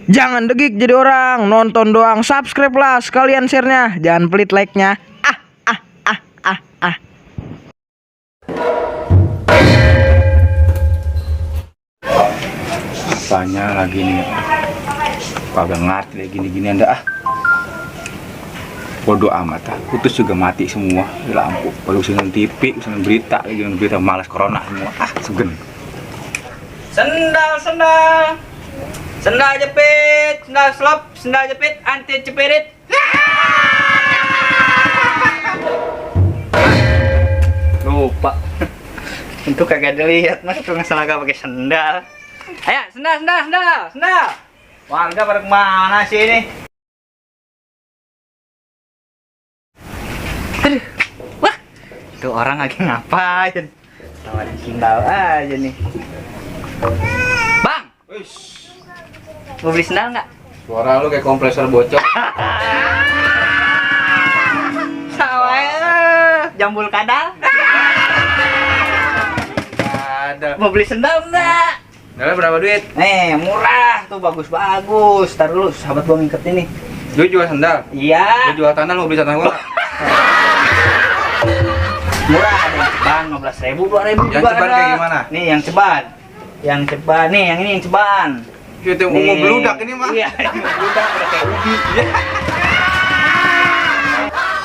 Jangan degik jadi orang, nonton doang, subscribe lah sekalian share-nya, jangan pelit like-nya. Apanya lagi nih? Kagak ngerti lagi gini-gini Anda Bodoh amat putus juga mati semua. Lampu, baru usahain TV, usahain berita, malas corona semua. Segen. Sendal jepit, sendal slop, sendal jepit, anti cepirit. Lupa. Itu kagak dilihat, mas tuh nggak salah pakai sendal. Ayo, sendal. Warga pada kemana sih ini? Aduh, wah, itu orang lagi ngapain? Tawarin sendal aja nih. Bang, mau beli sendal nggak? Suara lu kayak kompresor bocor. Sawah, jambul kadal. Ada. Mau beli sendal nggak? Sendalnya berapa duit? Murah tuh, bagus. Tar dulu, sahabat gua ngiket ini. Lu jual sendal? Iya. Lu jual sandal, mau beli sandal gua? Murah, ada yang ceban 15.000, 2.000 Yang juga ceban ada. kayak gimana? Nih yang ceban. Nih, yang ini yang ceban. Itu mau beludak ini mah. Iya, beludak udah kayak ubi.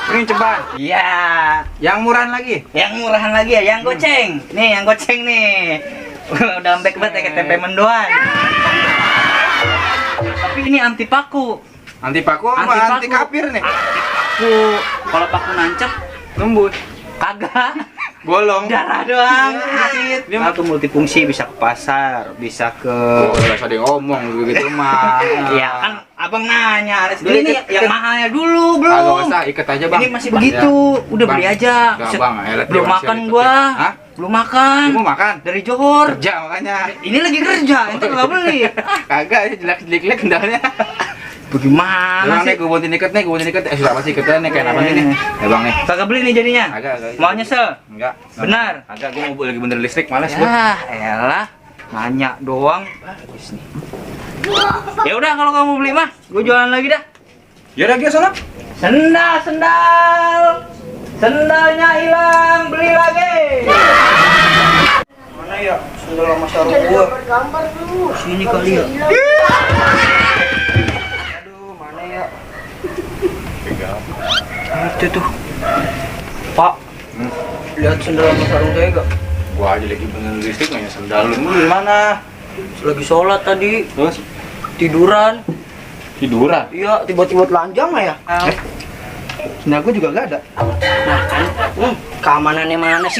Ini ceban. Iya. Yang murahan lagi? Yang murahan lagi ya, yang goceng. Nih, yang goceng nih. Udah ambek banget kayak tempe mendoan. Tapi ini anti paku. Anti paku sama anti kapir nih? Paku. Kalau paku nancep, Nembus. kagak. Bolong. Darah doang. Dikit. Dia tuh multifungsi, bisa ke pasar, bisa ke. Oh, udah ada yang ngomong begitu mah. Iya kan, abang nanya. Ini nih yang mahalnya dulu belum. Kagak usah, ikat aja bang. Ini masih begitu. Udah Bang. beli aja. Enggak bang, Belum makan gua. Hah? Belum makan. Lu mau makan? Dari Johor. Kerja makanya. Ini lagi kerja, ente nggak beli. Kagak, jelek-jelek kendalanya. Bagaimana Bang nih, sih? gue buatin ikat nih, sudah apa sih ikatnya nih, kayak apa nih? Ya bang nih. Kagak beli nih jadinya. Agak. Mau nyesel? Enggak. Benar. Agak, gue mau lagi bener listrik, males gue. Elah, nanya doang. Bagus nih. Ya udah kalau kamu beli mah, gue jualan lagi dah. Ya udah, sana. Sendalnya hilang, beli lagi. Mana ya sendal sama sarung gua? Sini kali ya. Aduh, mana ya? Itu tuh. Pak, lihat sendal sama sarung saya gak? Gua aja lagi bener listrik, nanya sendal lu di mana? Lagi sholat tadi, Terus? tiduran. Tiduran? Iya, tiba-tiba telanjang lah ya. Sendal gua juga gak ada. Nah kan, keamanannya mana sih?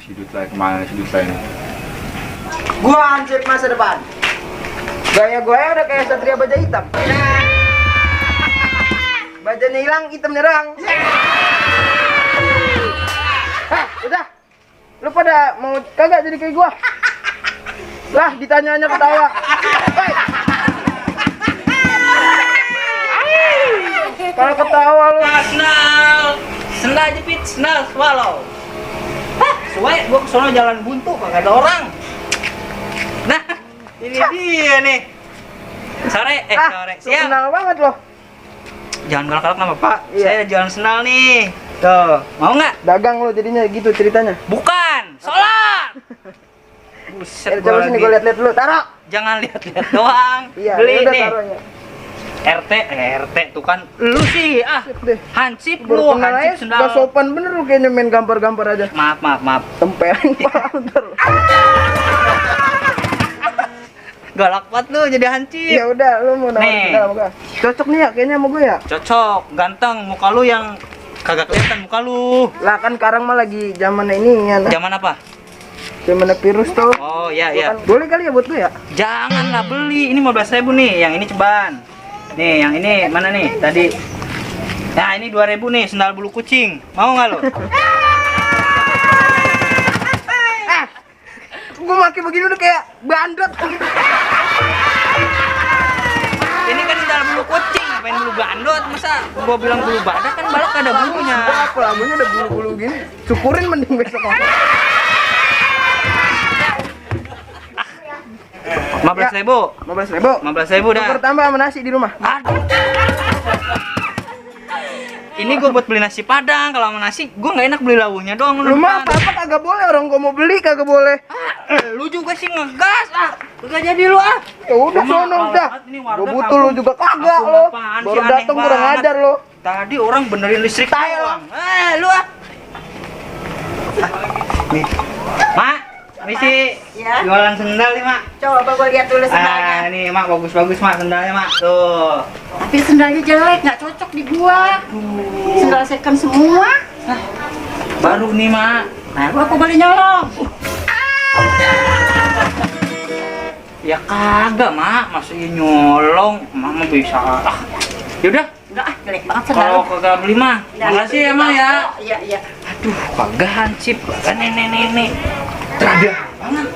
Si Dutla, kemana si Dutla ini? Gua ansip masa depan. Gaya gue udah kayak Satria Baja Hitam. Bajanya hilang, hitam nyerang. Udah. Lu pada mau kagak jadi kayak gua? Lah, ditanyanya ketawa. Kalau ketawa lu. Sendal jepit, sendal swallow. Soalnya gua kesono jalan buntu, kagak ada orang. Nah, ini dia nih. Sore. Siang. Kenal banget loh. Jangan galak-galak nama Pak. Iya. Saya jualan sendal nih. Tuh, mau nggak? Dagang lu jadinya gitu ceritanya. Bukan, sholat. Buset, Coba gua sini lagi. gue liat-liat dulu, taruh. Jangan lihat-lihat doang. Iya, Beli udah nih. taruhnya. RT tuh kan lu sih Sip deh. hansip Baru lu, kenal hansip aja, sendal. gak sopan bener lu kayaknya main gampar-gampar aja. Maaf. Tempelin pala ntar. Galak banget lu jadi hansip. Ya udah, lu mau nawarin Nih. sendal sama gua. Cocok nih ya kayaknya sama gue ya. Cocok, ganteng, muka lu yang kagak kelihatan muka lu. Lah kan sekarang mah lagi zaman ini ya. Zaman apa? Zaman virus tuh. Oh iya. Kan, boleh kali ya buat lu ya? Janganlah beli, ini 15.000 nih, yang ini ceban. Nih, yang ini mana nih? Tadi. Nah, ini 2.000 nih, sendal bulu kucing. Mau nggak lo? Gue pakai begini udah kayak bandot. Ini kan sendal bulu kucing, ngapain bulu bandot? Masa gua bilang bulu badak kan balak ada bulunya. Apa lagunya udah bulu-bulu gini. Syukurin mending besok. 15.000. 15.000. 15.000 dah. Tuker tambah sama nasi di rumah. Aduh. Ini gue buat beli nasi padang. Kalau sama nasi, gue nggak enak beli lauknya doang. Rumah apa kagak boleh, orang gua mau beli kagak boleh. Lu juga sih ngegas. Kagak jadi lu ah. Ya udah Rumah sono awal udah. banget ini warga Gua butuh lu kampung. juga kagak Kampung lo. apaan sih, Baru aneh datang kurang banget. ajar lo. Tadi orang benerin listrik Tai lo. doang. Lu ah. Nih. Mak, misi Ya. jualan sendal nih, Mak. Coba gua lihat dulu sendalnya. Nih, Mak, bagus-bagus, Mak, sendalnya, Mak. Tuh. Tapi sendalnya jelek, nggak cocok di gua. Sendal second semua. Baru nih, Mak. Nah, gua beli nyolong. Ya kagak, Mak. Masa iya nyolong? Mama bisa. Yaudah, Enggak, jelek banget sendal. kalau kagak beli mah. Makasih ya, Mak ya. Iya, iya. Aduh, kagak hansip. Kan nenek-nenek. Terada banget.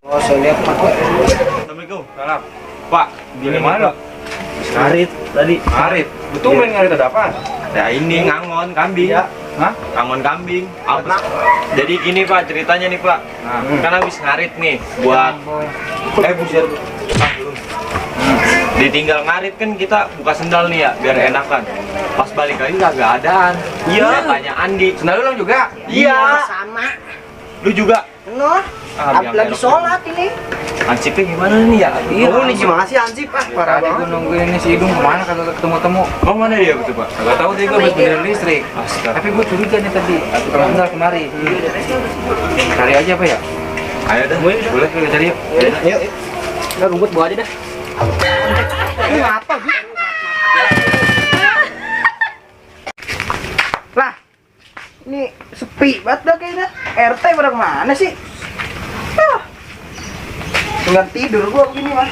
Oh, saya lihat Pak. Assalamualaikum. Salam. Pak, gini mana? Ngarit tadi. Ngarit. Betul main ngarit ada apa? Ya ini ngangon kambing. Hah? Ngangon kambing. Apa? Jadi gini Pak ceritanya nih Pak. Nah. Kan habis ngarit nih buat buset. Ah, belum. Ditinggal ngarit kan kita buka sendal nih ya biar enakan. Pas balik lagi kagak adaan. Iya. Tanya Andi. Sendal lu juga? Iya. Sama. Lu juga. Noh, lagi sholat ini. Ansipnya gimana nih ya? Oh, ini gimana sih Ansip? Parah Tadi banget. gua nungguin ini si Idung kemana kagak ketemu-temu. Oh mana dia betul Pak? Kagak tahu dia gua habis benerin listrik. Astaga. Tapi gua curiga nih tadi, tukang sendal kemari. Cari aja apa ya? Ayo dah. Boleh kita cari yuk. Yuk. Udah rumput gua aja dah. Ini apa sih? Lah. Ini sepi banget dah kayaknya. RT pada kemana sih? Ah. Tinggal tidur gua begini mah.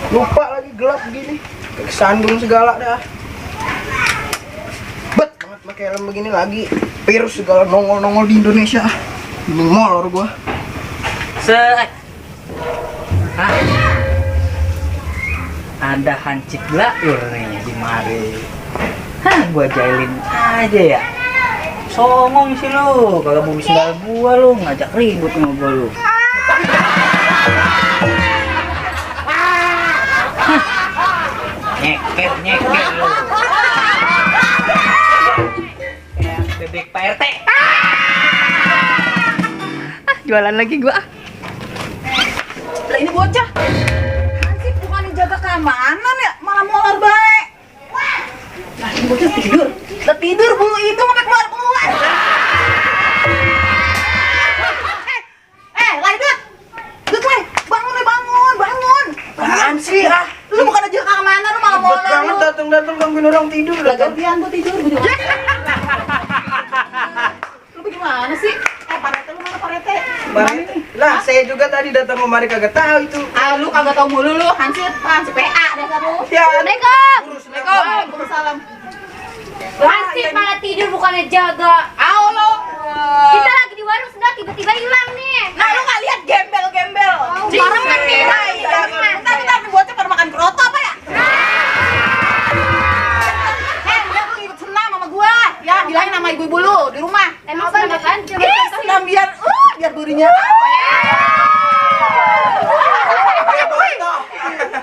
Lupa lagi gelap begini. Kesandung segala dah. Bet banget pakai helm begini lagi. Virus segala nongol-nongol di Indonesia. Ini molor gua. Hah? Ada hancit glaur nih di mari. Hah, gua jailin aja ya. Songong sih lu, kagak mau sendal gua lu, ngajak ribut sama gua lu. Hah. Nyeker lu. Ya, bebek Pak RT. Jualan lagi gua. Lah ini bocah. Ansip bukan jaga keamanan ya, malah molor baik. Lah ini bocah tidur. Lah tidur bulu hidung sampai keluar-keluar. Lah itu. Dut, Lai. Bangun, Lai, bangun. Apaan sih? Lu bukan jaga keamanan, lu malah Ribet molor banget lu. datang-datang gangguin orang tidur. Lah gantian gua tidur gua juga. Lu bagaimana sih? Pak Rete, lu mana Pak Rete? Lah, saya juga tadi datang kemari kagak tahu itu. Ah, lu kagak tau mulu lu, Hansip PA dasar lu. Ya, Assalamualaikum. Assalamualaikum. Waalaikumsalam. Hansip malah tidur bukannya jaga. Au lo. Kita lagi di warung sudah tiba-tiba hilang nih. Nah, lu nggak lihat gembel-gembel. Cing. Orang mati. Bentar, bocah pada makan keroto apa ya? Udah lu ikut senam sama gua. Ya, bilangin sama ibu-ibu lu di rumah. Emang senam apaan? Coba Ih, contohin. senam biar burinya.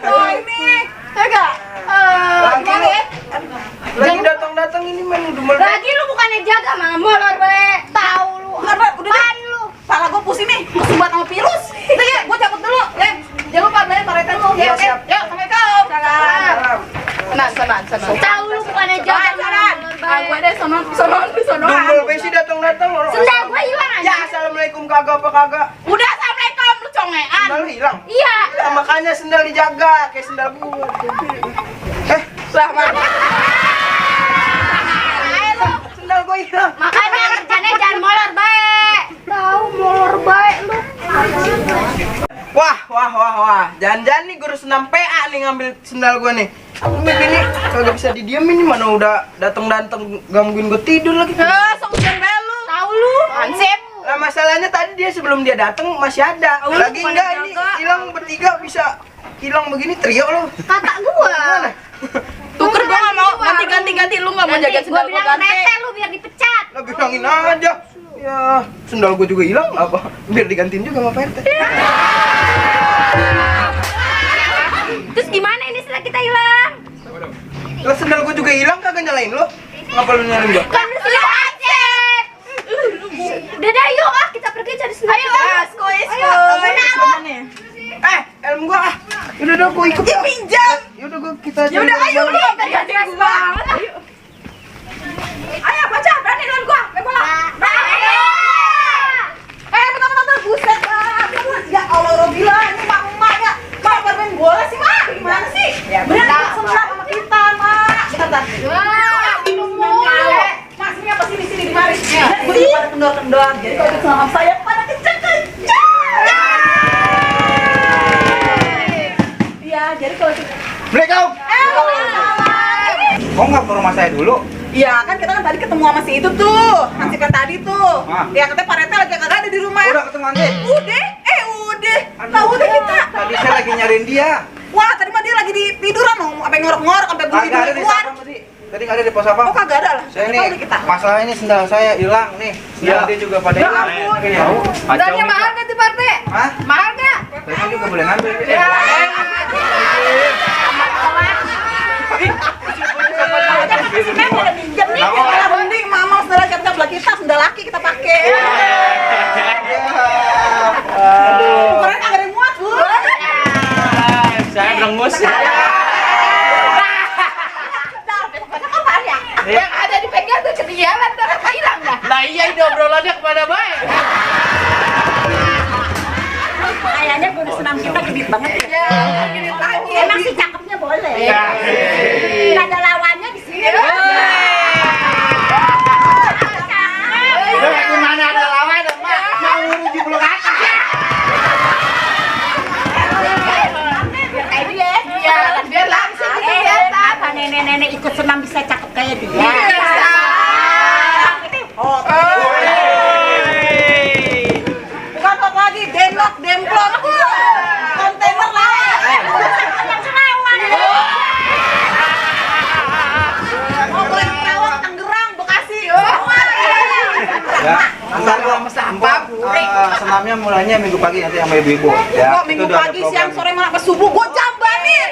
Oh, ini. Enggak. Gimana ya? lagi datang-datang ini main udah melek. Lagi lu bukannya jaga malah molor be. Tahu lu. Karena udah Apaan lu? Pala gua pusing nih, kesubat sama virus. Udah ya, gua cabut dulu. Ya, jangan lupa belain Pak Rete lu. Iya, Oke. siap. Yuk, Assalamualaikum. Salam. Senang. Tahu lu bukannya jaga malah molor Gue be. deh sono. Dumbel besi datang-datang orang. Sendal gua hilang Ya, aja. assalamualaikum kagak apa kagak. Udah assalamualaikum lu congean. Sendal hilang. Iya. Ya, makanya sendal dijaga kayak sendal gua. Lah, Mak. Sendal gua hilang. Makanya kerjanya jangan molor baik. Tahu molor baik lu. Wah. Jangan-jangan nih guru senam PA nih ngambil sendal gua nih. Ini kagak bisa didiemin nih, mana udah datang-datang gangguin gua tidur lagi. Sok gembel lu. Tahu lu. Hansip. Nah, masalahnya tadi dia sebelum dia datang masih ada. Oh, lu Lagi bukan enggak jaga. ini hilang bertiga bisa hilang begini trio lo. Kata gua. Gimana? Tuker gua enggak mau ganti lu enggak mau jaga Gua sendal gua bilang ganti. Rete lu biar dipecat. Lah bilangin aja. Ya, sendal gua juga hilang apa? Biar digantiin juga sama Pak RT. Terus gimana ini setelah kita hilang? Lah sendal gua juga hilang kagak nyalain lo. Ngapa lu nyariin gua? Kan lu aja. Dadah yuk kita pergi cari sendal. Ayo. Ayo. Helm gua ah. Yaudah dong, gua ikut. Ya pinjam. Yaudah gua kita aja. Yaudah ayo nih, Gantian banget. Ayo. Ayo baca, berani lawan gua, main bola. Bentar, buset lah. Ya Allah, Robila, ini mak-maknya. Mak, main bola sih, Mak. Gimana sih? Ya, benar. Senang sama kita, Mak. Bentar. Mak, sini apa sini di mari. Gue juga pada kendor-kendor. Jadi kalau ikut sama saya pada kencang-kencang. Iya, jadi kalau Assalamualaikum. Kok nggak ke rumah saya dulu? iya, kan kita kan tadi ketemu sama si itu tuh, Hansip yang tadi tuh. Ya katanya Pak Rete lagi kagak ada di rumah. Udah ketemu Hansip? Udah, Lah udah kita. Tadi saya lagi nyariin dia. Wah, tadi mah dia lagi di tiduran loh, sampai ngorok-ngorok sampai bunyi Kagak ada di keluar. sapam tadi. Tadi nggak ada di pos apa? Oh, kagak ada lah. Saya Tahu nih deh kita. masalah ini sendal saya hilang nih. Sendal dia juga pada Ya hilang. ampun. Tahu? Sendalnya mahal nggak tuh Pak RT? Hah? Mahal nggak? Saya juga boleh ngambil. Saya boleh minjem nih. Malah mending mama sendal kita belah kita, sendal laki kita pakai. Ukuran kagak ada yang muat, Bu. Saya berengus. Yang ada dipegang tuh ketinggalan tuh hilang dah. Lah iya ini obrolannya kemana baik? Kayaknya bonus senam kita gede banget ya. Emang sih cakepnya boleh. Nggak ada lawannya di sini. Gimana ada lawan, Mak? Mau menuju pulau kata. Kayak dia. Iya, biar langsung kelihatan. Apa nenek-nenek ikut senam bisa cakep kayak dia. Iya. Bukan kok lagi denlok, demplok. Kontainer lah. Yang Senawan. Ngobrol Kerawang, Tangerang, Bekasi. Ya, ntar gua sampah. Senamnya mulainya minggu pagi nanti sama ibu-ibu. Ya. Kok minggu itu udah ada pagi, program. siang, sore, malam, sampai subuh gua jambanin.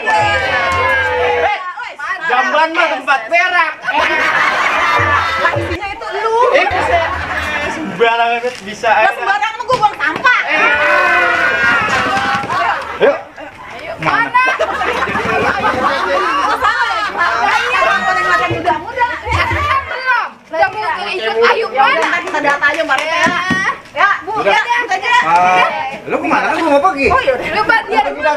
Jamban mah tempat berak. Isinya itu lu. Sembarangan bisa. Nggak sembarangan gua buang sampah. Yuk. Mana? Orang yang lagi muda-muda. Udah mau ikut Ayu Ya udah, mana? ntar kita data aja Mbak Rete ya. Ya, Bu, Udah. ya, kita aja. Lu kemana? Kan gua mau pergi. Oh, yaudah. Lu bantian dulu.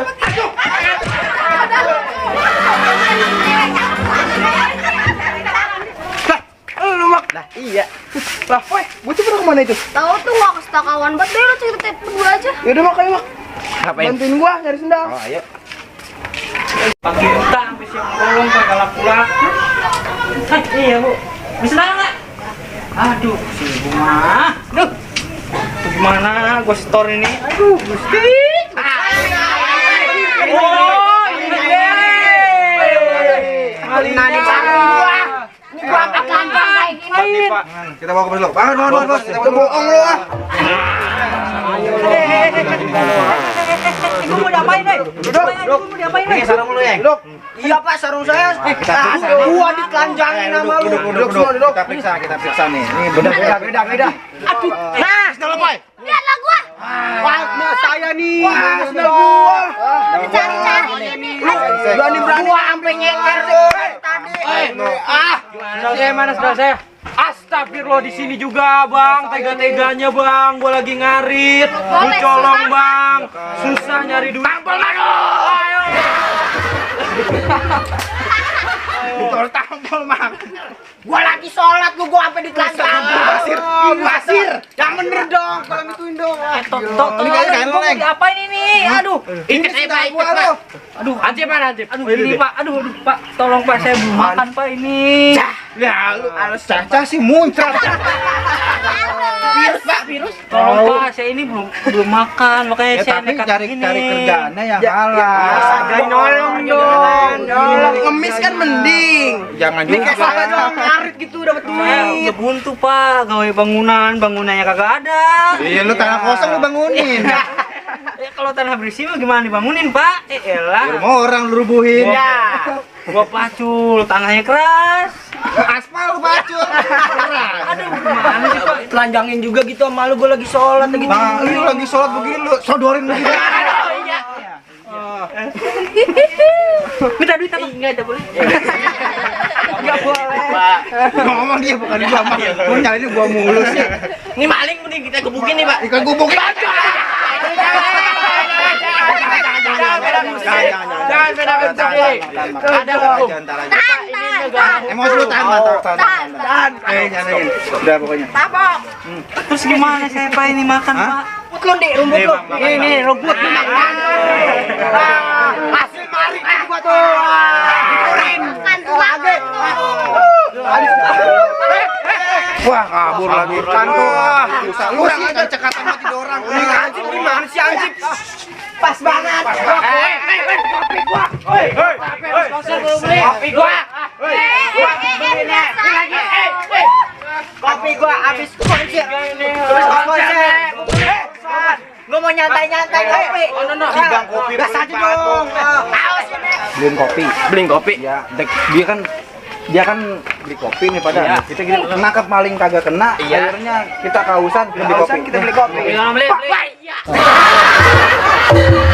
Lu mak. Lah iya. Lah, woi, bocah pada kemana itu? Tahu tuh gua kasih tau kawan buat deh lu cerita berdua aja. Yaudah mak, ayo mak. Bantuin gua nyari sendal. Oh, ayo. Pakai utang, sampai siang bolong, kagak laku-laku. Iya, Bu. Bisa nggak? Aduh, si Ibu mah. Duh. Itu gimana gua store ini? Aduh, Gusti. Oh, ini deh. Nah, di sana gua. Ini gua angkat lambang kayak gini. Pak, kita bawa ke pos lu. Bangun, bos. Kita bohong lu ah. Ibu mau diapain, Dek? Duduk. Ibu mau diapain, Dek? Ini sarung lu ya. Duduk. Iya Pak, sarung saya. Gua ditelanjangin sama lu. Duduk semua, duduk. Kita periksa nih. Ini beda. Aduh. Nah, sendal apa? Lihatlah gua. Wah, saya nih. Wah, sendal gua. Cari-cari ini. Berani gua sampai nyeker tadi. Sendal saya mana sendal saya? Astagfirullah, di sini juga, Bang. Tega-teganya, Bang. Gua lagi ngarit. Lu colong, Bang. Susah nyari duit. Tampol mano. Ayo. Tampol, Mak. Gua lagi sholat lu, gua sampai ditelanjang. Pasir. Yang bener dong, kalau gituin dong. Ini kayaknya kain lo, Neng. Diapain ini? Aduh. Ini saya baik, Pak. Aduh, Hansip mana, Hansip? Aduh, ini, Pak. Aduh, Pak. Tolong, Pak. Saya belum makan, Pak, ini. Ya, lu alas caca sih muncrat. Virus, Pak, virus. Tolong Pak, saya ini belum makan, makanya Ya saya tapi nekat cari gini. kerjaannya yang halal. Jangan nyolong dong. Nyolong ngemis kan mending. Jangan Ini kayak salah juga. doang ngarit gitu dapat Saya duit. udah buntu Pak, gawe bangunannya kagak ada. Iya lu tanah kosong lu bangunin. Kalau tanah bersih mah gimana dibangunin Pak? Di Elah. rumah orang lu rubuhin. Gua pacul, tanahnya keras. Aspal lu bacul. Aduh, gimana sih Pak? Telanjangin juga gitu sama lu, gue lagi sholat gitu. Nah, lu lagi sholat begini lu sodorin lu gitu. Minta duit apa? Enggak ada boleh. Enggak boleh. Ngomong dia bukan gua mah. Gua nyalain gua mulu sih. Ini maling nih, kita gebukin nih, Pak. Ikan gubuk. Jangan beda Ada hukum. Emosi lu tahan. Nyalain. Udah pokoknya. Terus gimana saya Pak ini makan Hah? Pak? Rumput lu, Dik, rumput lu. Ini rumput dimakan. Hasil maring gua tuh. Dikurin. Wah, kabur lagi kan tuh. Lu sih kan cekat sama tiga orang. Anjing gimana sih anjing? Pas banget. Kopi gua. Kopi gua. Kopi gua habis konser. Gua mau nyantai-nyantai kopi. Bang kopi. Gas aja dong. Awas ini. Beliin kopi. Beliin kopi. Ya, dia kan beli kopi nih padahal. Kita nangkap maling kagak kena. Akhirnya kita kausan kita beli kopi. Kita beli kopi. Beli.